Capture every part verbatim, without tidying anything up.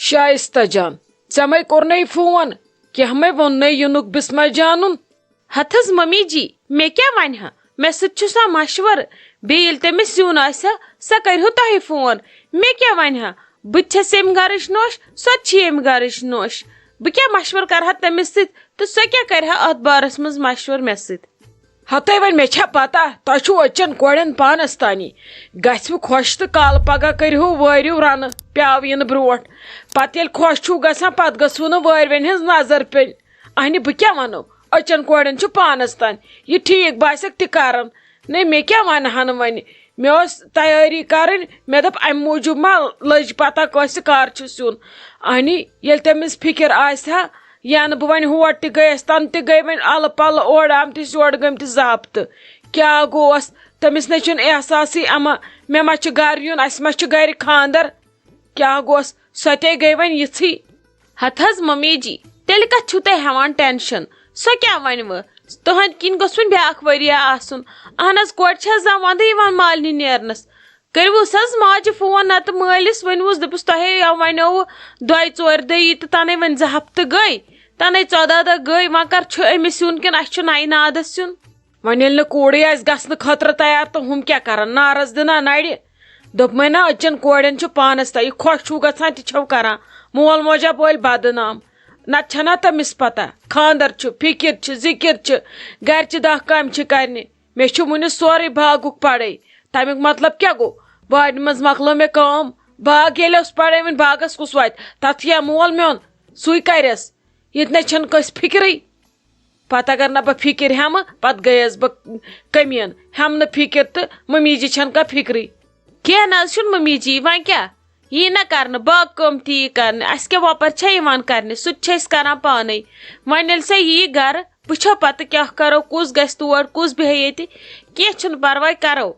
شائستہ جان، ژےٚ مَے کوٚرنے فون؟ کینٛہہ مَے ووٚننے یِنُک بسمہ جانُن؟ ہتہٕ حظ ممی جی، مےٚ کیٛاہ وَنہِ ہا؟ مےٚ سۭتۍ چھُ سا مشورٕ۔ بیٚیہِ ییٚلہِ تٔمِس یُن آسہِ ہا، سۄ کَرِ ہو تۄہہِ فون۔ مےٚ کیٛاہ وَنہِ ہا؟ بہٕ تہِ چھَس ییٚمہِ گَرٕچ نوٚش، سۄ تہِ چھِ ییٚمہِ گَرٕچ نوٚش۔ بہٕ کیٛاہ مشورٕ کَرٕ ہا تٔمِس سۭتۍ تہٕ سۄ کیٛاہ کَرِ ہا اَتھ بارَس منٛز مشورٕ مےٚ سۭتۍ؟ ہتے وۄنۍ مےٚ چھا پتہ، تۄہہِ چھُو أچھن کورٮ۪ن پانس تانی۔ گژھِوٕ خۄش تہٕ کالہٕ پگاہ کٔرِہو وٲرِو رنہٕ پیاو یِنہٕ برونٹھ۔ پتہٕ ییٚلہِ خۄش چھُو گژھان، پتہٕ گٔژھوٕ نہٕ وٲرۍوٮ۪ن ہٕنٛز نظر پیٚنۍ۔ اہنہِ بہٕ کیٛاہ ونو، أچھن کورٮ۪ن چھُ پانس تانی۔ یہِ ٹھیٖک باسٮ۪کھ تہِ کرن۔ نے مےٚ کیٛاہ ونہٕ ہن وۄنۍ؟ مےٚ ٲس تیٲری کرٕنۍ، مےٚ دوٚپ امہِ موٗجوٗب ما لٔج پتہ کٲنٛسہِ کر چھُس یُن۔ اہنہِ ییٚلہِ تٔمِس فکر آسہِ ہا، یا نہٕ بہٕ وۄنۍ ہور تہِ گٔیَس، تَنہٕ تہِ گٔے وۄنۍ اَلہٕ پَلہٕ اورٕ آمتِس یورٕ گٔمتِس زٕ ہفتہٕ۔ کیٛاہ گوس؟ تٔمِس نے چھُنہٕ احساسٕے اما، مےٚ ما چھُ گَرٕ یُن، اَسہِ ما چھُ گَرِ خانٛدر؟ کیٛاہ گوس؟ سۄ تے گٔے وۄنۍ یِژھٕے۔ ہَتہٕ حظ ممی جی، تیٚلہِ کَتھ چھُو تُہۍ ہٮ۪وان ٹٮ۪نشَن؟ سۄ کیٛاہ وَنہِ وۄنۍ؟ تُہٕنٛدۍ کِنۍ گوٚژھ وۄنۍ بیٛاکھ ؤریہ آسُن۔ اَہن حظ، کورِ چھِ حظ زانٛہہ وَندٕ یِوان مالنہِ نیرنَس؟ کٔرِوُس حظ ماجہِ فون نتہٕ مٲلِس، ؤنِوُس، دٔپِس، تۄہے یَو وَنیووُ دۄیہِ ژورِ دۄہہِ یی تہٕ تَنے وۄنۍ زٕ ہفتہٕ گٔے، تَنے ژۄداہ دۄہ گٔے، وۄنۍ کر چھُ أمِس یُن کِنہٕ اَسہِ چھُ نَیہِ نادَس یُن؟ وۄنۍ ییٚلہِ نہٕ کوٗرٕے آسہِ گژھنہٕ خٲطرٕ تیار تہٕ ہُم کیٛاہ کَرَن؟ نارَس دِنا نَرِ۔ دوٚپمَے نا، أچھَن کورٮ۪ن چھُ پانَس تام، یہِ خۄش چھُو گژھان تہِ چھَو کَران، مول موجا بٲلۍ بدنام۔ نَتہٕ چھَنا تٔمِس پَتہ، خانٛدر چھُ، فِکِر چھِ، ذِکِر چھِ، گَرِ چھِ دَہ کامہِ چھِ کَرنہِ۔ مےٚ چھُ وُنہِ سورُے باغُک پَڑے۔ تَمیُک مطلب کیٛاہ گوٚو؟ وارِ منٛز مۄکلٲو مےٚ کٲم۔ باغ ییٚلہِ اوس پَڑے، وۄنۍ باغَس کُس واتہِ؟ تَتھ یا مول میون، سُے کَرٮ۪س۔ ییٚتہِ نَے چھَنہٕ کٲنٛسہِ فِکرٕے۔ پَتہٕ اگر نہٕ بہٕ فِکِر ہٮ۪مہٕ، پَتہٕ گٔیَس بہٕ کٔمیٖن۔ ہٮ۪مہٕ نہٕ فِکِر تہٕ مٔمی جی چھَنہٕ کانٛہہ فِکرٕے۔ کینٛہہ نہ حظ چھُنہٕ مٔمی جی، وۄنۍ کیٛاہ؟ یی نہ کرنہٕ، باغ کٲم تہِ یی کرنہٕ۔ اَسہِ کیٛاہ وۄپَر چھےٚ یِوان کرنہِ؟ سُہ تہِ چھِ أسۍ کران پانَے۔ وۄنۍ ییٚلہِ سۄ یی گرٕ، وٕچھو پَتہٕ کیٛاہ کرو، کُس گژھِ تور، کُس بیٚہہِ ییٚتہِ۔ کینٛہہ چھُنہٕ پَرواے، کرو۔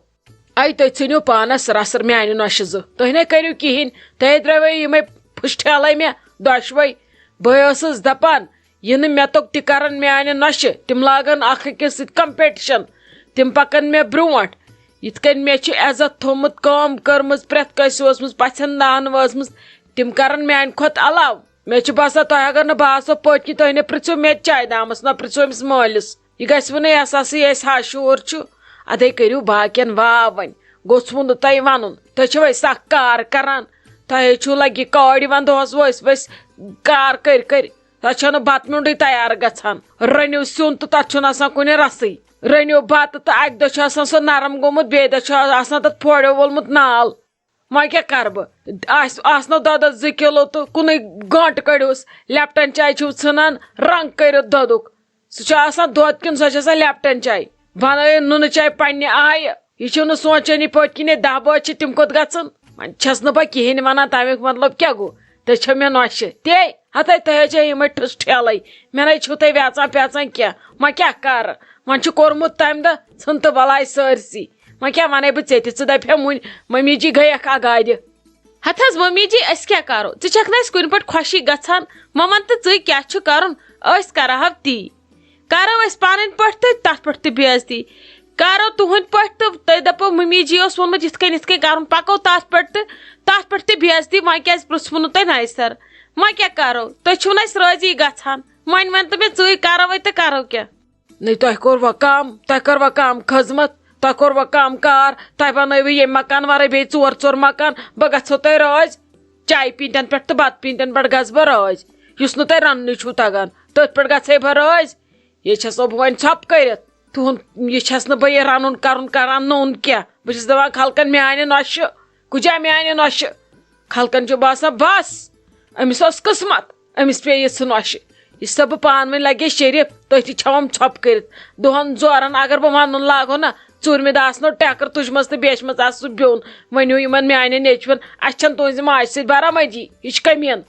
اَے، تُہۍ ژھٕنِو پانَس رَسٕر میٛانہِ نۄشہِ زٕ۔ تُہۍ نَے کٔرِو کِہیٖنۍ۔ تُہۍ درٛاوے یِمَے پھٕٹھ ٹھیلَے مےٚ دۄشوَے۔ بہٕ ٲسٕس دَپان، یِنہٕ مےٚ توٚگ تہِ کَرَن میٛانہِ نۄشہِ۔ تِم لاگَن اَکھ أکِس سۭتۍ competition۔ تِم پَکَن مےٚ برٛونٛٹھ۔ یِتھ کٔنۍ مےٚ چھِ عزت تھوٚومُت، کٲم کٔرمٕژ، پرٛٮ۪تھ کٲنٛسہِ اوسمُت پَژھٮ۪ن نان وٲژمٕژ، تِم کَرَن میٛانہِ کھۄتہٕ علاوٕ۔ مےٚ چھُ باسان، تۄہہِ اگر نہٕ بہٕ آسو پٔتۍ کِنۍ، تُہۍ نہٕ پرٛژھِو مےٚ تہِ چایہِ دامَس، نہ پرٛژھِو أمِس مٲلِس۔ یہِ گژھِ وۄنۍ احساسٕے اَسہِ ہا شور چھُ۔ اَدَے کٔرِو باقیَن واو وۄنۍ۔ گوٚژھ وُنہٕ تۄہہِ وَنُن، تُہۍ چھِوَے سَکھ کار کَران۔ تۄہے چھُو لَگہِ کورِ یِوان دۄہَس ؤسۍ ؤسۍ کار کٔرۍ کٔرۍ۔ تۄہہِ چھَنہٕ بَتہٕ میوٚنٛڈٕے تیار گژھان۔ رٔنِو سیُن تہٕ تَتھ چھُنہٕ آسان کُنہِ رَسٕے۔ رٔنِو بَتہٕ تہٕ اَکہِ دۄہ چھُ آسان سُہ نَرَم گوٚمُت، بیٚیہِ دۄہ چھُ آسان تَتھ پھوڑیو وولمُت نال۔ وۄنۍ کیٛاہ کَرٕ بہٕ؟ آسہِ، آسنو دۄدَس زٕ کِلوٗ تہٕ کُنُے گٲنٛٹہٕ کٔڑِوس۔ لیپٹن چاے چھِو ژھٕنان رنٛگ کٔرِتھ دۄدُک۔ سُہ چھُ آسان دۄد کِنہٕ سۄ چھِ آسان لیپٹن چاے؟ بَنٲیِو نُنہٕ چاے پنٛنہِ آیہِ۔ یہِ چھِو نہٕ سونٛچٲنی پٔتۍ کِنۍ، ہے، دَہ بٲژ چھِ، تِم کوٚت گژھن؟ وۄنۍ چھَس نہٕ بہٕ کِہیٖنۍ وَنان، تَمیُک مطلب کیٛاہ گوٚو؟ تُہۍ چھِو مےٚ نۄشہِ۔ تے، ہَتَے تۄہہِ حظ چھےٚ یِمَے ٹھٕس ٹھیلَے۔ مےٚ نَے چھِو تُہۍ ویژان پیژان کینٛہہ۔ وۄنۍ کیٛاہ کَرٕ؟ وۄنۍ چھُ کوٚرمُت تَمہِ دۄہ ژھٕن تہٕ بَلاے سٲرسٕے۔ وۄنۍ کیٛاہ وَنَے بہٕ ژےٚ تہِ؟ ژٕ دَپہِ ہا مُنۍ، مٔمی جی گٔیَکھ اَگادِ۔ ہَتہٕ حظ مٔمی جی، أسۍ کیٛاہ کَرو؟ ژٕ چھَکھ نہٕ اَسہِ کُنہِ پٲٹھۍ خۄشی گژھان۔ وۄنۍ وَن تہٕ ژٕے کیٛاہ چھُ کَرُن؟ أسۍ کَرٕہَو تی۔ کَرو أسۍ پَنٕنۍ پٲٹھۍ تہٕ تَتھ پٲٹھۍ تہِ بے عزتی۔ کَرو تُہٕنٛدۍ پٲٹھۍ تہٕ تُہۍ دَپو مٔمی جی اوس ووٚنمُت یِتھ کٔنۍ یِتھ کٔنۍ کَرُن، پَکو تَتھ پٮ۪ٹھ تہٕ تَتھ پٮ۪ٹھ تہِ بے عزتی۔ وۄنۍ کیٛازِ پرٛژھوٕ نہٕ تۄہہِ نَیہِ سَرٕ؟ وۄنۍ کیٛاہ کَرو؟ تُہۍ چھِو نہٕ اَسہِ رٲضی گژھان۔ وۄنۍ وَن تہٕ مےٚ ژٕے، کَرو وۄنۍ تہٕ کَرو کیٛاہ؟ نٔے، تۄہہِ کوٚروٕ کم؟ تۄہہِ کٔروٕ کم خدمت؟ تۄہہِ کوٚروٕ کم کار؟ تۄہہِ بنٲوِو ییٚمہِ مکان ورٲے بیٚیہِ ژور ژور مکان۔ بہٕ گژھو تۄہہِ رٲضۍ؟ چایہِ پیٖنتٮ۪ن پٮ۪ٹھ تہٕ بتہٕ پیٖنتٮ۪ن پٮ۪ٹھ گژھٕ بہٕ رٲضۍ۔ یُس نہٕ تۄہہِ رننُے چھُو تگان، تٔتھۍ پٮ۪ٹھ گژھے بہٕ رٲضۍ؟ ییٚتہِ چھَسو بہٕ وۄنۍ ژھۄپہٕ کٔرِتھ۔ تُہُنٛد، یہِ چھَس نہٕ بہٕ یہِ رنُن کرُن کران نوٚن کینٛہہ۔ بہٕ چھَس دپان، خلقن میانہِ نۄشہِ، کُجا میانہِ نۄشہِ؟ خلقن چھُ باسان، بس، أمِس ٲس قٕسمت، أمِس پیٚیہِ یِژھ نۄشہِ۔ یہِ چھسو بہٕ پانہٕ ؤنۍ لگے شریف، تُہۍ تہِ چھوم ژھۄپہٕ کٔرِتھ۔ دۄہن زورن اگر بہٕ ونُن لاگو نا، ژوٗرمہِ دۄہ آسنو ٹٮ۪کر تُجمژ تہٕ بیچھمژ آسہٕ سُہ بیوٚن۔ ؤنِو یِمن میانٮ۪ن نیٚچوٮ۪ن، اسہِ چھنہٕ تُہنزِ ماجہِ سۭتۍ برامدی، یہِ چھِ کٔمیٖن۔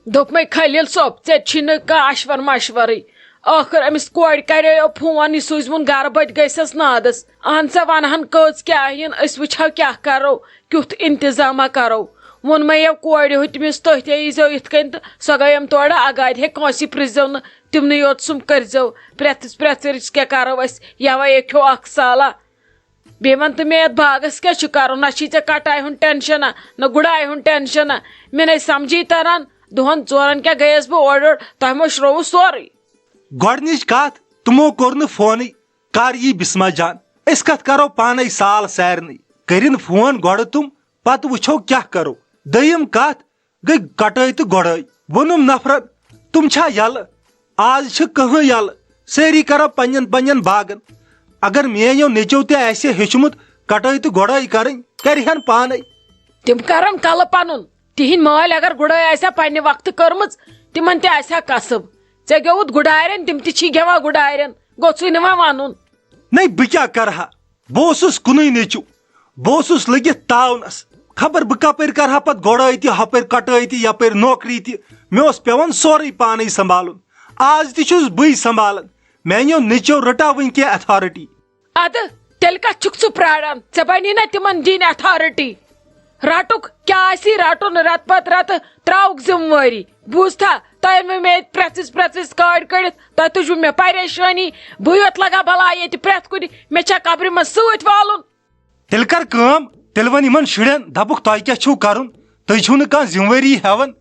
دوٚپمَے، خلیل صٲب، ژےٚ چھی نہٕ کانٛہہ اَشوَر مَشوَرٕے۔ ٲخٕر أمِس کورِ کَرییو فون، یہِ سوٗزوُن گَرٕ، بہٕ تہِ گٔیسَس نادَس۔ اَہَن سا، وَنہٕ ہَن کٔژ کیٛاہ یِن، أسۍ وٕچھہو کیٛاہ کَرو، کیُتھ اِنتِظامہ کَرو۔ ووٚنمَے یَو کورِ ہُتمِس، تُہۍ تہِ ییٖزیو یِتھ کٔنۍ، تہٕ سۄ گٔیَم تورٕ اَگادِ، ہے، کٲنٛسی پِرٛژھزیو نہٕ، تِمنٕے یوت سُم کٔرۍزیو، پرٛٮ۪تھ، پرٛٮ۪تھ ؤرِیَس کیٛاہ کَرو أسۍ، یَوَے کھیوٚو اَکھ سالہ۔ بیٚیہِ وَن تہٕ مےٚ، یَتھ باغَس کیٛاہ چھُ کَرُن؟ نہ چھُے ژےٚ کَٹایہِ ہُنٛد ٹٮ۪نشَنا، نہ گُڈایہِ ہُنٛد ٹٮ۪نشَنا۔ مےٚ نَے سَمجھی تَران، دۄہَن ژورَن کیٛاہ گٔیَس بہٕ اورٕ یورٕ، تۄہہِ مٔشرووُ سورُے۔ گۄڈٕنِچ کَتھ، تِمو کوٚر نہٕ فونٕے، کَر یی بِسما جان؟ أسۍ کَتھ کَرو پانَے سال سارنٕے؟ کٔرِن فون گۄڈٕ تِم، پَتہٕ وٕچھو کیٛاہ کَرو۔ دوٚیِم کَتھ، گٔے کٹٲے تہٕ گۄڈٲے۔ ووٚنُم نفرن، تِم چھا یلہٕ؟ آز چھِ کٕہٕنۍ یلہٕ، سٲری کرو پننٮ۪ن پننٮ۪ن باغن۔ اگر میٲنیو نیٚچو تہِ آسہِ ہیوٚچھمُت کٹٲے تہٕ گۄڈٲے کرٕنۍ، کرِہن پانے۔ تِم کرن کلہٕ پنُن۔ تِہنٛدۍ مٲلۍ اگر گُڈٲے آسہِ ہا پننہِ وقتہٕ کٔرمٕژ، تِمن تہِ آسہِ ہا کسب۔ ژےٚ گیوُتھ گُڈارٮ۪ن، تِم تہِ چھی گٮ۪وان گُڈارٮ۪ن، گوٚژھُے نہٕ وۄنۍ ونُن۔ نَے، بہٕ کیٛاہ کرٕ ہا؟ بہٕ اوسُس کُنُے نیٚچو، بہٕ اوسُس لٔگِتھ تاونس۔ خبر بہٕ کپٲرۍ کرٕ ہا پتہٕ گۄڈٲے تہِ، ہپٲرۍ کٹٲے تہِ، یپٲرۍ نوکری تہِ۔ مےٚ اوس پٮ۪وان سورُے پانے سنبھالُن۔ آز تہِ چھُس بٕے سنبھالان۔ میانیو نیٚچو رٔٹا وٕنۍ کینٛہہ اتھارٹی؟ ادٕ تیٚلہِ کتھ چھُکھ ژٕ پراران؟ ژےٚ بنی نا تِمن دِنۍ اتھارٹی؟ رٹُکھ کیٛاہ آسی رٹُن، رٮ۪تہٕ پتہٕ رٮ۪تہٕ ترٛاوُکھ ذمہٕ وٲری۔ بوٗزتھا؟ تۄہہِ أنۍ مےٚ ییٚتہِ پرٛٮ۪ژھ وِزِ، پرٛٮ۪ژھ وِزِ کارِ کٔڑِتھ، تۄہہِ تُجوٕ مےٚ پریشٲنی۔ بٕے یوت لگا بلاے ییٚتہِ پرٛٮ۪تھ کُنہِ، مےٚ چھا قبرِ منٛز سۭتۍ والُن؟ تیٚلہِ کر کٲم، تیٚلہِ وَن یِمن شُرٮ۪ن، دَپُکھ، تۄہہِ کیٛاہ چھُو کَرُن؟ تُہۍ چھِو نہٕ کانٛہہ ذِمہٕ وٲری ہٮ۪وان،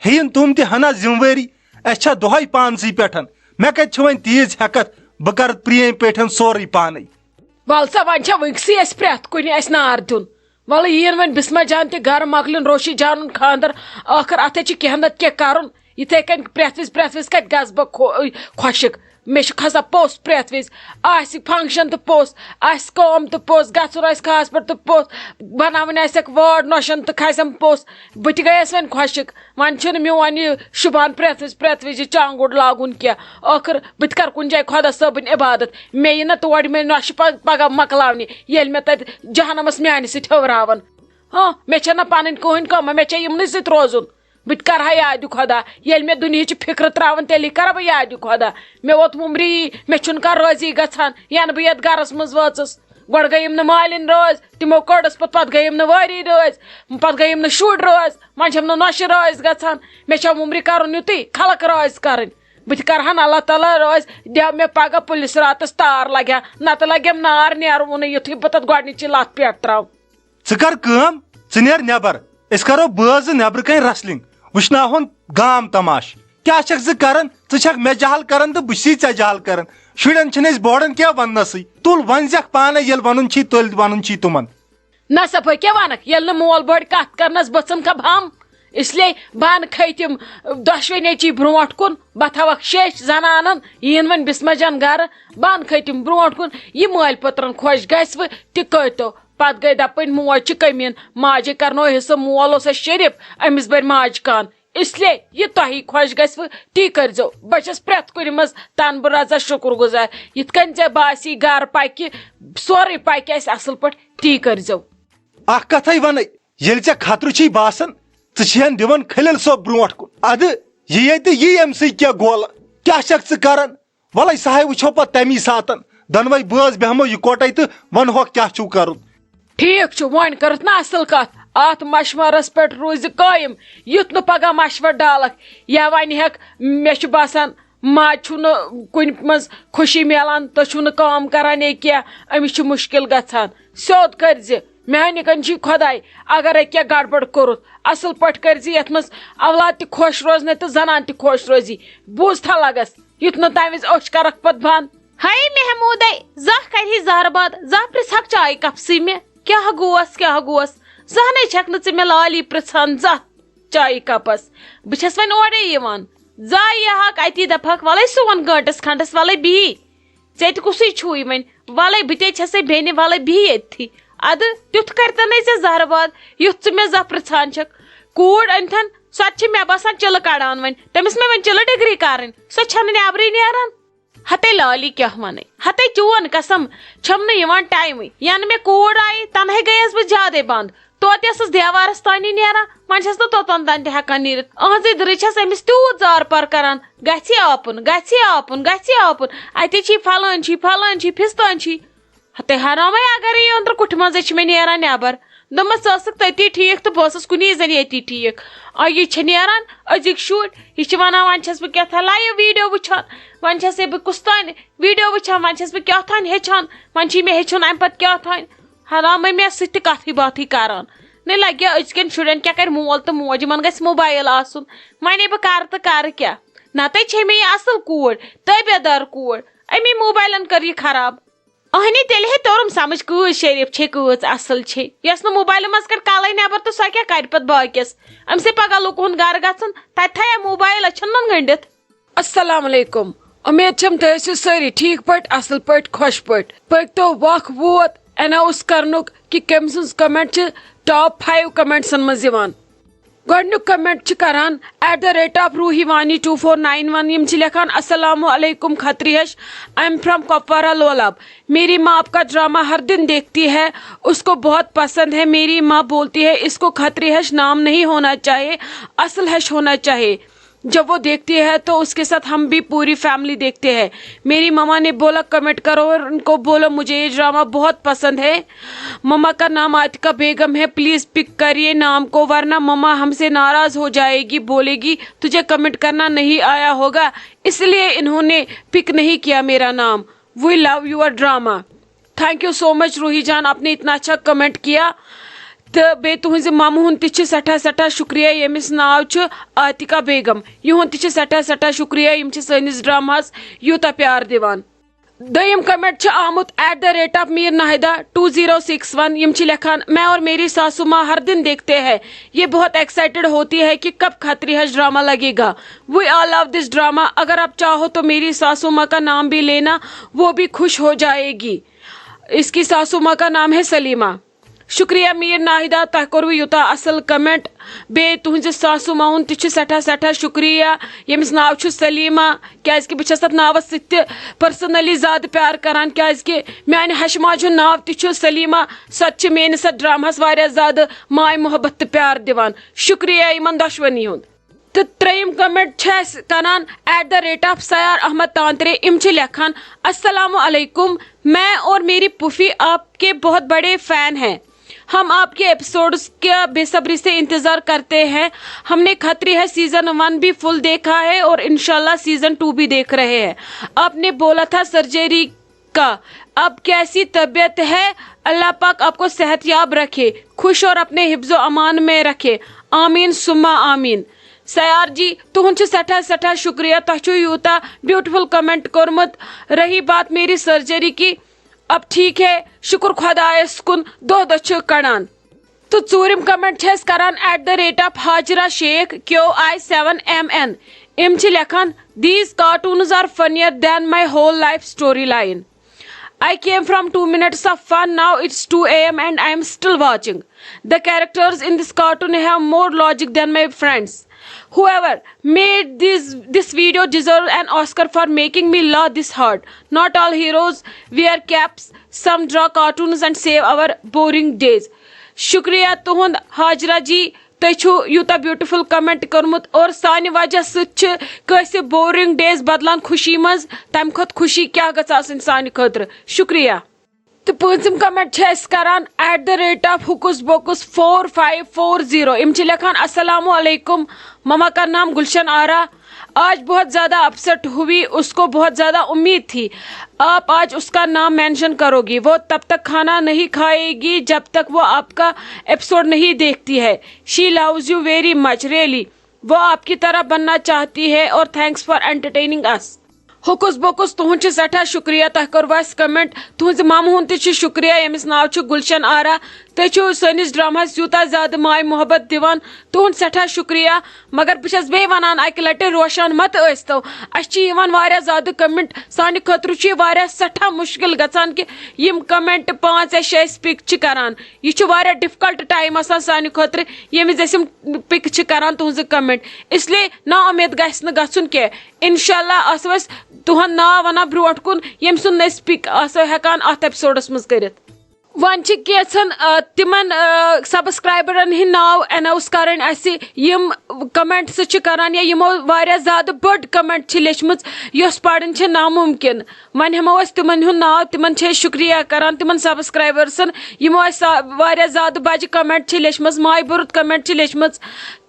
ہیٚیِن تِم تہِ ہنا ذِمہٕ وٲری۔ اَسہِ چھا دۄہَے پانسٕے پٮ۪ٹھ؟ مےٚ کَتہِ چھِ وۄنۍ تیٖژ ہٮ۪کَتھ، بہٕ کَرٕ پرٛٲنۍ پٲٹھۍ سورُے پانَے۔ وَل سا، وۄنۍ چھا وٕنۍسٕے اَسہِ پرٛٮ۪تھ کُنہِ اَسہِ نار دیُن؟ وَلہٕ یِیِن وۄنۍ بِسمہ جان تہِ گَرٕ، مۄکلِن روشی جانُن خانٛدر، ٲخٕر اَتھ ہے چھِ کینٛہہ نَتہٕ کینٛہہ کَرُن۔ یِتھَے کٔنۍ پرٛٮ۪تھ وِزِ، پرٛٮ۪تھ وِزِ کَتہِ گژھٕ بہٕ خو-، خۄشِک؟ مےٚ چھُ کھسان پوٚژھ پرٛٮ۪تھ وِزِ۔ آسہِ function تہٕ پوٚژھ، آسہِ کٲم تہٕ پوٚژھ، گژھُن آسہِ خاص پٲٹھۍ تہٕ پوٚژھ، بَناوٕنۍ آسٮ۪کھ وٲر نۄشَن تہٕ کھسٮ۪م پوٚژھ۔ بہٕ تہِ گٔیَس وۄنۍ خۄشِک۔ وۄنۍ چھُنہٕ میون یہِ شُبان پرٛٮ۪تھ وِزِ، پرٛٮ۪تھ وِزِ یہِ چانٛگُڑ لاگُن کینٛہہ۔ ٲخٕر بہٕ تہِ کَرٕ کُنہِ جایہِ خۄدا صٲبٕنۍ عبادت۔ مےٚ یی نہ تور مےٚ نۄشہِ پَ-، پَگاہ مۄکلاونہِ، ییٚلہِ مےٚ تَتہِ جہنمَس میٛانہِ سۭتۍ ہیوٚراوَن۔ ہاں، مےٚ چھےٚ نہ پَنٕنۍ کٕہٕنۍ کٲمہ، مےٚ چھےٚ یِمنٕے سۭتۍ روزُن۔ بہٕ تہِ کرٕ ہا یادِ خۄدا۔ ییٚلہِ مےٚ دُنیہٕچ فِکرٕ ترٛاوَن، تیٚلی کرٕ بہٕ یادِ خۄدا۔ مےٚ ووت وُمری، مےٚ چھُنہٕ کانٛہہ رٲضی گژھان، ینہٕ بہٕ یَتھ گرس منٛز وٲژٕس۔ گۄڈٕ گٔیم نہٕ مالِنۍ رٲضۍ، تِمو کٔڑٕس، پتہٕ، پتہٕ گٔیم نہٕ وٲری رٲضۍ، پتہٕ گٔیم نہٕ شُرۍ رٲضۍ۔ وۄنۍ چھَم نہٕ نۄشہِ رٲضۍ گژھان۔ مےٚ چھےٚ وُمرِ کرُن یُتُے، خلق رٲضۍ کرٕنۍ۔ بہٕ تہِ کرٕ ہن اللہ تعالیٰ رٲضۍ، دِ مےٚ پگاہ پُلِس راتس تار لگہِ ہا، نتہٕ لگٮ۪م نار نیرُن وُنہٕ یُتھُے بہٕ تتھ گۄڈنِچی لتھ پٮ۪ٹھ ترٛاوٕ۔ ژٕ کر کٲم، ژٕ نیر نٮ۪بر، أسۍ کرو بٲژ زٕ نٮ۪برٕ کنۍ wrestling، وٕچھناوہون گام تماش۔ کیٛاہ چھکھ ژٕ کران؟ ژٕ چھکھ مےٚ جہل کران تہٕ بہٕ چھُسی ژےٚ جہل کران۔ شُرٮ۪ن چھِنہٕ أسۍ بوران کینٛہہ وننسٕے۔ تُل، ونزٮ۪کھ پانے، ییٚلہِ ونُن چھی، تُلۍ ونُن چھی تِمن۔ نہ سا، بہٕ کیٛاہ ونکھ، ییٚلہِ نہٕ مول بٔڑۍ کتھ کرنس بٔژھم کھا بہم۔ اس لیے بان کھٔتۍ تِم دۄشوے نیٚچی برونٛٹھ کُن، بہٕ تھاوکھ شیٚچھ زنانن، یِن وۄنۍ بسمہ جان گرٕ، بان کھٔتۍ تِم برونٛٹھ کُن۔ یہِ مٲلۍ پٔترن خۄش گژھِ وٕ تہِ کٔرۍتو۔ پتہٕ گٔے دپٕنۍ موج چھِ کٔمیٖن، ماجے کرنو حصہٕ، مول اوس اَسہِ شریف، أمِس بٔرۍ ماجہِ کان۔ اس لیے یہِ تۄہہِ خۄش گژھِوٕ، تی کٔرۍزیو۔ بہٕ چھَس پرٛٮ۪تھ کُنہِ منٛز تَنہٕ بہٕ رَزا شُکُر گُزار۔ یِتھ کٔنۍ ژےٚ باسی گَرٕ پَکہِ، سورُے پَکہِ اَسہِ اَصٕل پٲٹھۍ، تی کٔرۍزیو۔ اکھ کتھے ونے، ییٚلہِ ژےٚ خطرٕ چھُے باسان، ژٕ چھِہن دِوان خلیل صٲب برونٛٹھ کُن۔ ادٕ یہِ ییٚتہِ یی أمۍ سٕے کیٛاہ گولہٕ؟ کیٛاہ چھکھ ژٕ کران؟ وَلَے سُہ ہاے وٕچھو پَتہٕ تَمی ساتَن۔ دۄنوَے بٲژ بیٚہمو یِکوَٹَے تہٕ وَنہوکھ کیٛاہ چھُو کَرُن۔ ٹھیٖک چھُ، وۄنۍ کٔرٕتھ نہ اَصٕل کَتھ۔ اَتھ مَشوَرَس پٮ۪ٹھ روٗزِ قٲیِم، یُتھ نہٕ پَگاہ مَشوَر ڈالَکھ۔ یا وَنہِ ہٮ۪کھ، مےٚ چھُ باسان، ماجہِ چھُنہٕ کُنہِ منٛز خوشی میلان، تُہۍ چھِو نہٕ کٲم کَران یا کینٛہہ، أمِس چھُ مُشکِل گژھان۔ سیوٚد کٔرۍزِ، میٛانہِ کَنۍ چھُے خۄداے، اگرَے کینٛہہ گڑبڑ کوٚرُتھ، اَصٕل پٲٹھۍ کٔرۍزِ، یَتھ منٛز اولاد تہِ خۄش روزنَے تہٕ زَنان تہِ خۄش روزی۔ بوٗزتھا لَگَس؟ یُتھ نہٕ تَمہِ وِزِ أچھ کَرَکھ پَتہٕ بنٛد۔ ہَے محموٗدَے، زانٛہہ کَرِہی زَہرٕ باد، زانٛہہ پرٛژھَکھ چایہِ کَپسٕے مےٚ، کیٛاہ گوس، کیٛاہ گوس؟ زانٛہہ نَے چھَکھ نہٕ ژٕ مےٚ لالی پرٛژھان، زانٛہہ چایہِ کَپَس۔ بہٕ چھَس وۄنۍ اورَے یِوان۔ زایہِ یِہَکھ اَتی دَپہَکھ، وَلَے سون گٲنٛٹَس کھنٛڈَس، وَلَے بِہی۔ ژےٚ تہِ کُسٕے چھُے وۄنۍ؟ وَلَے بہٕ تے چھَسَے بیٚنہِ، وَلَے بِہی ییٚتھی۔ اَدٕ تیُتھ کَرِ تَنے ژےٚ زَہرٕ باد، یُتھ ژٕ مےٚ زانٛہہ پرٛژھان چھَکھ۔ کوٗر أنۍتھَن، سۄ تہِ چھِ مےٚ باسان چِلہٕ کَڑان وۄنۍ۔ تٔمِس مےٚ وۄنۍ چِلہٕ ڈگری کَرٕنۍ، سۄ چھَنہٕ نٮ۪برٕے نیران۔ ہَتے لالی کیٛاہ وَنَے؟ ہَتے چون قسم، چھَم نہٕ یِوان ٹایمٕے۔ یَنہٕ مےٚ کوٗر آیہِ، تَنہَے گٔیَس بہٕ زیادَے بنٛد۔ توتہِ ٲسٕس دیوارَس تانی نیران، وۄنۍ چھَس نہٕ توٚتام تام تہِ ہٮ۪کان نیٖرِتھ۔ أہٕنٛزٕے دٕرٕے چھَس أمِس تیوٗت زار پار کَران، گژھِ آپُن، گژھِ آپُن، گژھِ آپُن۔ اَتے چھی پھلٲنۍ چھی، پھلٲنۍ چھی، فِستٲنۍ چھی۔ ہتے حرامے، اگرے یہِ أنٛدرٕ کُٹھِ منٛزے چھِ مےٚ نیران نٮ۪بر۔ دوٚپمس، ژٕ ٲسٕکھ تٔتی ٹھیٖک تہٕ بہٕ ٲسٕس کُنی زٔنۍ ییٚتی ٹھیٖک۔ آ، یہِ چھِ نیران أزِکۍ شُرۍ، یہِ چھِ ونان، وۄنۍ چھَس بہٕ کیٛاہ تھام live video وٕچھان، وۄنۍ چھَسے بہٕ کُس تام video وٕچھان، وۄنۍ چھَس بہٕ کیٛاہ تام ہیٚچھان، وۄنۍ چھُے مےٚ ہیٚچھُن اَمہِ پتہٕ کیٛاہ تام۔ حرام مےٚ سۭتۍ تہِ کتھٕے باتھٕے کران۔ نہ لگہِ أزکٮ۪ن شُرٮ۪ن کیٛاہ کرِ مول تہٕ موج، یِمن گژھِ موبایل آسُن۔ وۄنۍ بہٕ کرٕ تہٕ کرٕ کیٛاہ؟ نتہٕ چھے مےٚ یہِ اصل کوٗر، تٲبیہ دار کوٗر۔ امی موبایلن کٔر یہِ خراب۔ اہنی تیٚلہِ ہے توٚرُم سمجھ، کۭژ شریف چھے، کۭژ اصل چھے۔ یۄس نہٕ موبایلہٕ منٛز کڑِ کلے نٮ۪بر تہٕ سۄ کیٛاہ کرِ پتہٕ باقیس؟ أمۍ سٕے پگاہ لوٗکہٕ ہُنٛد گرٕ گژھُن، تتہِ تھایہ موبایل أچھن منٛز گٔنڈِتھ۔ السلام علیکم، امید چھم تُہۍ ٲسِو سٲری ٹھیک پٲٹھۍ، اصل پٲٹھۍ، خۄش پٲٹھۍ۔ پٔکۍ تو، وق ووت اناؤنس کرنُک کہِ کٔمۍ سٕنٛز کمنٹ چھِ ٹاپ فایو کمنٹسن منٛز یِوان۔ گۄڈنیُک کمنٹ چھِ کران at the rate of Ruhi Vani two four nine one۔ یِم چھِ لیکھان، السلام علیکم کھتری ہش، I am from Kupwara Lolab. میری ماں آپ کا ڈرامہ ہر دن دیکھتی ہے، اس کو بہت پسند ہے۔ میری ماں بولتی ہے اس کو کھتری ہش نام نہیں ہونا چاہیے، اصل ہش ہونا چاہیے۔ جب وہ دیکھتی ہے تو اس کے ساتھ ہم بھی پوری فیملی دیکھتے ہیں۔ میری مما نے بولا کمنٹ کرو اور ان کو بولو مجھے یہ ڈرامہ بہت پسند ہے۔ مما کا نام عاتقہ بیگم ہے، پلیز پک کریے نام کو، ورنہ مما ہم سے ناراض ہو جائے گی، بولے گی تجھے کمنٹ کرنا نہیں آیا ہوگا، اس لیے انہوں نے پک نہیں کیا میرا نام۔ We love your drama. Thank you so much روحی جان، آپ نے اتنا اچھا کمنٹ کیا۔ تہٕ بیٚیہِ تُہٕنٛزِ مَمہٕ ہُنٛد تہِ چھِ سٮ۪ٹھاہ سٮ۪ٹھاہ شُکریہ، ییٚمِس ناو چھُ عاتقہ بیگم۔ یِہُنٛد تہِ چھِ سٮ۪ٹھاہ سٮ۪ٹھاہ شُکریہ، یِم چھِ سٲنِس ڈراماہَس یوٗتاہ پیار دِوان۔ دوٚیِم کمنٹ چھُ آمُت at the rate of Mir Nahida two zero six one۔ یِم چھِ لیکھان، میں اور میری ساسو ماں ہر دن دیکھتے ہیں، یہ بہت ایکسائٹڈ ہوتی ہے کہ کب کھتری ہش ڈرامہ لگے گا۔ We all love this drama۔ اگر آپ چاہو تو میری ساسو ماں کا نام بھی لینا، وہ بھی خوش ہو جائے گی۔ اس کی ساسو ماں کا نام ہے سلیمہ۔ شُکریہ میٖر ناہِدا، تۄہہِ کوٚروٕ یوٗتاہ اَصٕل کمنٹ۔ بیٚیہِ تُہٕنٛزِ ساسوٗ ماہِ ہُنٛد تہِ چھُ سٮ۪ٹھاہ سٮ۪ٹھاہ شُکریہ، ییٚمِس ناو چھُ سلیمہ، کیٛازِکہِ بہٕ چھَس تَتھ ناوَس سۭتۍ تہِ پٔرسٕنٔلی زیادٕ پیار کَران، کیٛازِکہِ میٛانہِ ہَشہِ ماجہِ ہُنٛد ناو تہِ چھُ سلیمہ، سۄ تہِ چھِ میٛٲنِس اَتھ ڈرٛاماہَس واریاہ زیادٕ ماے محبت تہٕ پیار دِوان۔ شُکریہ یِمَن دۄشوٕنی ہُنٛد۔ تہٕ ترٛیٚیِم کمنٹ چھِ اَسہِ کران at the rate of Sayar Ahmed Tantre۔ یِم چھِ لیکھان، السلام علیکم، میں اور میری پھوپھی آپ کے بہت بڑے فین ہیں۔ ہم آپ کے ایپیسوڈز کا بے صبری سے انتظار کرتے ہیں۔ ہم نے کھتری ہے سیزن ون بھی فل دیکھا ہے اور انشاءاللہ سیزن ٹو بھی دیکھ رہے ہیں۔ آپ نے بولا تھا سرجری کا، اب کیسی طبیعت ہے؟ اللہ پاک آپ کو صحت یاب رکھے، خوش اور اپنے حفظ و امان میں رکھے، آمین ثم آمین۔ سیار جی، تُہُنٛد چھُ سٮ۪ٹھاہ سٮ۪ٹھاہ شُکریہ، تۄہہِ چھُو یوٗتاہ بیوٹیفل کمنٹ کوٚرمُت۔ رہی بات میری سرجری کی، اب ٹھیک ہے، شُکر خۄدایَس کُن، دۄہ دۄہ چھِ کڑان۔ تہٕ ژوٗرِم کمنٹ چھِ أسۍ کران at the rate of Hajra Sheikh Q I seven M N۔ یِم چھِ لیکھان، these cartoons are funnier than my whole life story line. I came from two minutes of fun, now it's two a m and I am still watching. The characters in this cartoon have more logic than my friends. Whoever made this, this video deserves an Oscar for making me laugh this hard. Not all heroes wear caps, some draw cartoons and save our boring days. شُکریہ تُہُنٛد حاجرہ جی، تُہۍ چھِو یوٗتاہ beautiful comment کوٚرمُت اور سانہِ وجہ سۭتۍ چھِ کٲنٛسہِ بورنگ ڈیز بدلان خوشی منٛز، تَمہِ کھۄتہٕ خوشی کیٛاہ گٔژھ آسٕنۍ سانہِ خٲطرٕ۔ شُکریہ۔ تہٕ پٲنٛژِم کمنٹ چھِ أسۍ کران at the rate of Hocus Pocus four five four zero۔ یِم چھِ لیکھان، السلام علیکم، مما کا نام گلشن آرا، آج بہت زیادہ اپسیٹ ہوئی، اس کو بہت زیادہ امید تھی آپ آج اس کا نام مینشن کرو گی، وہ تب تک کھانا نہیں کھائے گی جب تک وہ آپ کا ایپیسوڈ نہیں دیکھتی ہے۔ She loves you very much, really. وہ آپ کی طرح بننا چاہتی ہے اور thanks for entertaining us. ہوکُس پوکُس، تُہُنٛد چھُ سٮ۪ٹھاہ شُکریہ، تۄہہِ کوٚروٕ اَسہِ کمنٹ۔ تُہٕنٛزِ مَمہٕ ہُنٛد تہِ چھُ شُکریہ، ییٚمِس ناو چھُ گُلشن آرا۔ تُہۍ چھِو سٲنِس ڈراماہَس یوٗتاہ زیادٕ ماے محبت دِوان، تُہُنٛد سٮ۪ٹھاہ شُکریہ۔ مگر بہٕ چھَس بیٚیہِ وَنان، اَکہِ لَٹہِ روشان مہ تہٕ ٲسۍتو۔ اَسہِ چھِ یِوان واریاہ زیادٕ کمنٹ، سانہِ خٲطرٕ چھُ یہِ واریاہ سٮ۪ٹھاہ مُشکِل گژھان کہِ یِم کمنٹ پانٛژھ یا شےٚ أسۍ پِک چھِ کران۔ یہِ چھُ واریاہ ڈِفکلٹ ٹایم آسان سانہِ خٲطرٕ، ییٚمہِ وِزِ أسۍ یِم پِک چھِ کران تُہٕنٛزٕ کمنٹ۔ اس لیے نا اُمید گژھِ نہٕ گژھُن کینٛہہ۔ انشاءاللہ آسو أسۍ تُہُنٛد ناو وَنان برونٛٹھ کُن، ییٚمہِ سُنٛد نہٕ أسۍ پِک آسو ہٮ۪کان اَتھ ایپیسوڈَس منٛز کٔرِتھ۔ وۄنۍ چھِ کینٛژھن، آ، تِمن، آ، سبسکرایبرن ہٕنٛدۍ ناو اناؤنس کرٕنۍ اَسہِ، یِم کمنٹس چھِ کران یا یِمو واریاہ زیادٕ بٔڑ کمنٹ چھِ لیچھمٕژ، یۄس پرٕنۍ چھِ ناممکن۔ وۄنۍ ہٮ۪مو أسۍ تِمن ہُنٛد ناو، تِمن چھِ أسۍ شُکریہ کران، تِمن سبسکرایبرسن، یِمو اَسہِ سا-، واریاہ زیادٕ بجہِ کمنٹ چھِ لیچھمٕژ، ماے بوٚرُت کمنٹ چھِ لیچھمٕژ۔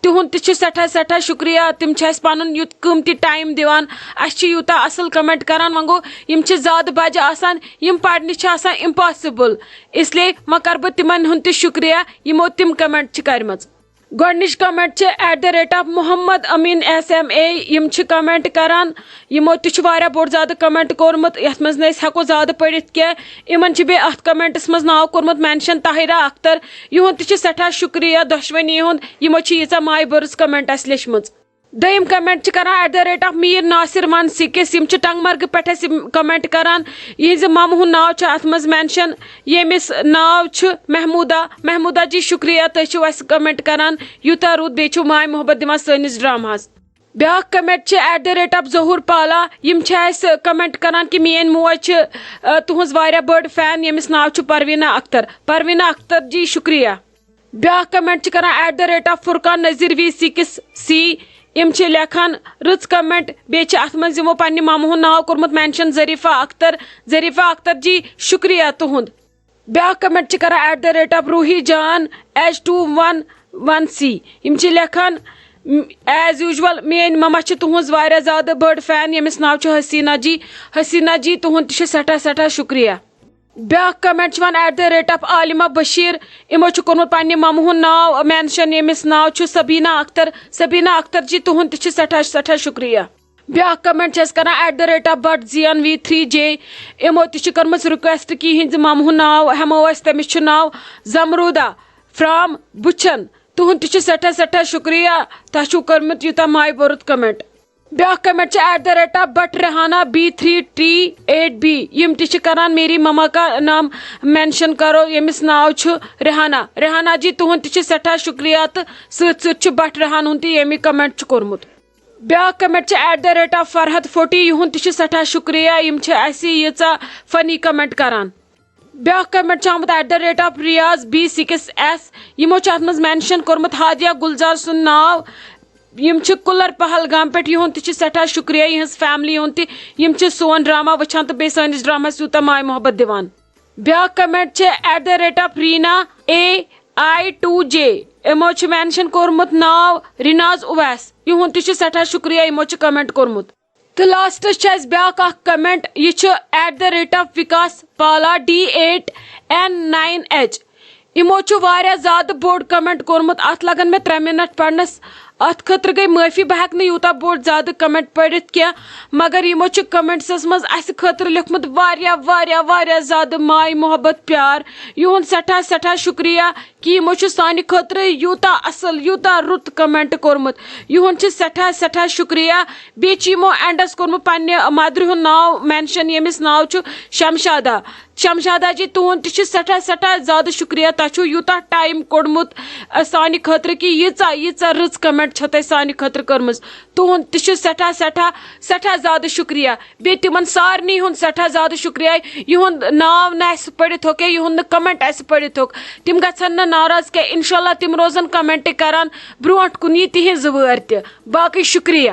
تِہُنٛد تہِ چھُ سٮ۪ٹھاہ سٮ۪ٹھاہ شُکریہ، تِم چھِ اَسہِ پَنُن یُتھ قۭمتی ٹایم دِوان، اَسہِ چھِ یوٗتاہ اَصٕل کمنٹ کران۔ وۄنۍ گوٚو، یِم چھِ زیادٕ بجہِ آسان، یِم پرنہِ چھِ آسان امپاسبل، اس لیے وۄنۍ کرٕ بہٕ تِمن ہُنٛد تہِ شُکریہ، یِمو تِم کمنٹ چھِ کٔرمٕژ۔ گۄڈٕنِچ کمنٹ چھِ at the rate of Mohammad Amin S M A, یِم چھِ کمنٹ کران، یِمو تہِ چھُ واریاہ بوٚڑ زیادٕ کمنٹ کوٚرمُت، یَتھ منٛز نہٕ أسۍ ہٮ۪کو زیادٕ پٔرِتھ کینٛہہ۔ یِمن چھِ بیٚیہِ اَتھ کمنٹس منٛز ناو کوٚرمُت مینشن طاہرہ اختر، یِہُنٛد تہِ چھِ سٮ۪ٹھاہ شُکریہ دۄشوٕنی ہُنٛد، یِمو چھِ ییٖژاہ ماے بٔرٕژ کمنٹ اَسہِ لیچھمٕژ۔ دوٚیِم کمنٹ چھِ کران at the rate of Mir Nasir one six, یِم چھِ ٹنٛگ مرگہٕ پٮ۪ٹھ اَسہِ یِم کمنٹ کران، یِہنٛزِ مَمہٕ ہُنٛد ناو چھُ اَتھ منٛز مینشن، ییٚمِس ناو چھُ محموٗدہ۔ محموٗدہ جی شُکریہ، تُہۍ چھِو اَسہِ کمنٹ کران، یوٗتاہ رُت، بیٚیہِ چھِو ماے محبت دِوان سٲنِس ڈراماہَس۔ بیٛاکھ کمنٹ چھِ ایٹ د ریٹ آف ظہوٗر پالا، یِم چھِ اَسہِ کمنٹ کران کہِ میٛٲنۍ موج چھِ، آ، تُہٕنٛز واریاہ بٔڑ فین، ییٚمِس ناو چھُ پروینا اختر۔ پروینا اختر جی شُکریہ۔ بیٛاکھ کمنٹ چھِ کران at the rate of Furqan Nazir V six C, یِم چھِ لیکھان رٕژ کمنٹ، بیٚیہِ چھِ اَتھ منٛز یِمو پننہِ مَمہٕ ہُنٛد ناو کوٚرمُت مینشن، ظریفہ اختر۔ ظریفہ اختر جی شُکریہ تُہُنٛد۔ بیٛاکھ کمنٹ چھِ کران ایٹ د ریٹ آف روحی جان ایچ ٹوٗ ون ون سی، یِم چھِ لیکھان، ایز یوٗجول میٛٲنۍ مَما چھِ تُہٕنٛز واریاہ زیادٕ بٔڑ فین، ییٚمِس ناو چھُ حسیٖنہ جی۔ حسیٖنہ جی تُہُنٛد تہِ چھُ سٮ۪ٹھاہ سٮ۪ٹھاہ شُکریہ۔ بیٛاکھ کمنٹ چھِ یِوان at the rate of Alima Bashir, یِمو چھُ کوٚرمُت پننہِ مَمہٕ ہُنٛد ناو مینشن، ییٚمِس ناو چھُ سبیٖنا اختر۔ سبیٖنا اختر جی تُہُنٛد تہِ چھُ سٮ۪ٹھاہ سٮ۪ٹھاہ شُکریہ۔ بیٛاکھ کمنٹ چھِ اَسہِ کران at the rate of Bhat Ziyan V three J, یِمو تہِ چھِ کٔرمٕژ رِکویسٹ کہِ یِہنٛزِ مَمہٕ ہُنٛد ناو ہٮ۪مو أسۍ، تٔمِس چھُ ناو زمروٗدہ فرام بُچھن۔ تُہُنٛد تہِ چھُ سٮ۪ٹھاہ سٮ۪ٹھاہ شُکریہ، تۄہہِ چھُو کوٚرمُت یوٗتاہ ماے بوٚرُت کمنٹ۔ بیٛاکھ کمنٹ چھِ at the rate of Bhat Rehana B three T eight B, یِم تہِ چھِ کران میری مما کا نام مینشن کرو، ییٚمِس ناو چھُ ریحانہ۔ ریحانہ جی تُہُنٛد تہِ چھُ سٮ۪ٹھاہ شُکریہ، تہٕ سۭتۍ سۭتۍ چھُ بٹ ریحان ہُنٛد تہِ ییٚمہِ کمنٹ چھُ کوٚرمُت۔ بیٛاکھ کمنٹ چھِ at the rate of Farhat forty, یِہُنٛد تہِ چھُ سٮ۪ٹھاہ شُکریہ، یِم چھِ اَسہِ ییٖژاہ فنی کمنٹ کران۔ بیٛاکھ کمنٹ چھُ آمُت at the rate of Riyaz B six S, یِمو چھُ اَتھ منٛز مینشن کوٚرمُت ہادیہ گُلزار سُنٛد ناو۔ یِم چھِ کُلر پہلگام پٮ۪ٹھ، یِہُنٛد تہِ چھُ سٮ۪ٹھاہ شُکریہ، یِہٕنٛز فیملی ہُنٛد تہِ، یِم چھِ سون ڈرامہ وٕچھان تہٕ بیٚیہِ سٲنِس ڈرامہس یوٗتاہ ماے محبت دِوان۔ بیٛاکھ کمنٹ چھِ at the rate of Reena A I two J, یِمو چھُ مینشن کوٚرمُت ناو ریناز اویس، یِہُنٛد تہِ چھُ سٮ۪ٹھاہ شُکریہ، یِمو چھُ کمنٹ کوٚرمُت۔ تہٕ لاسٹس چھُ اَسہِ بیٛاکھ اکھ کمنٹ، یہِ چھُ at the rate of Vikas Pala D eight N nine H. یِمو چھُ واریاہ زیادٕ بوٚڑ کمنٹ کوٚرمُت، اتھ لگن مےٚ ترٛےٚ منٹ پرنس۔ اتھ خٲطرٕ گٔے معٲفی، بہٕ ہٮ۪کہٕ نہٕ یوٗتاہ بوٚڑ زیادٕ کمنٹ پٔرِتھ کینٛہہ، مگر یِمو چھُ کمنٹسس منٛز اسہِ خٲطرٕ لیوٗکھمُت واریاہ واریاہ واریاہ زیادٕ ماے محبت پیار۔ یِہُنٛد سٮ۪ٹھاہ سٮ۪ٹھاہ شُکریہ کہِ یِمو چھُ سانہِ خٲطرٕ یوٗتاہ اصل، یوٗتاہ رُت کمنٹ کوٚرمُت۔ یِہُنٛد چھُ سٮ۪ٹھاہ سٮ۪ٹھاہ شُکریہ۔ بیٚیہِ چھُ یِمو اینڈس کوٚرمُت پننہِ مدرِ ہُنٛد ناو مینشن، ییٚمِس ناو چھُ شمشادہ۔ شمشادہ جی، تُہُنٛد تہِ چھُ سٮ۪ٹھاہ سٮ۪ٹھاہ زیادٕ شُکریہ، تۄہہِ چھُو یوٗتاہ ٹایم کوٚڑمُت، ٲ، سانہِ خٲطرٕ، کہِ ییٖژاہ ییٖژاہ رٕژ کمنٹ چھو تۄہہِ سانہِ خٲطرٕ کٔرمٕژ۔ تُہُنٛد تہِ چھُ سٮ۪ٹھاہ سٮ۪ٹھاہ سٮ۪ٹھاہ زیادٕ شُکریہ۔ بیٚیہِ تِمن سارنٕے ہُنٛد سٮ۪ٹھاہ زیادٕ شُکریہ، یِہُنٛد ناو نہٕ اَسہِ پٔرِتھ ہیوٚک یا یِہُنٛد نہٕ کمنٹ اَسہِ پٔرِتھ ہیوٚک، تِم گژھن نہٕ ناراض کینٛہہ۔ انشاءاللہ تِم روزن کمنٹ کران، برونٛٹھ کُن یی تِہنٛز وٲرۍ تہِ۔ باقٕے شُکریہ۔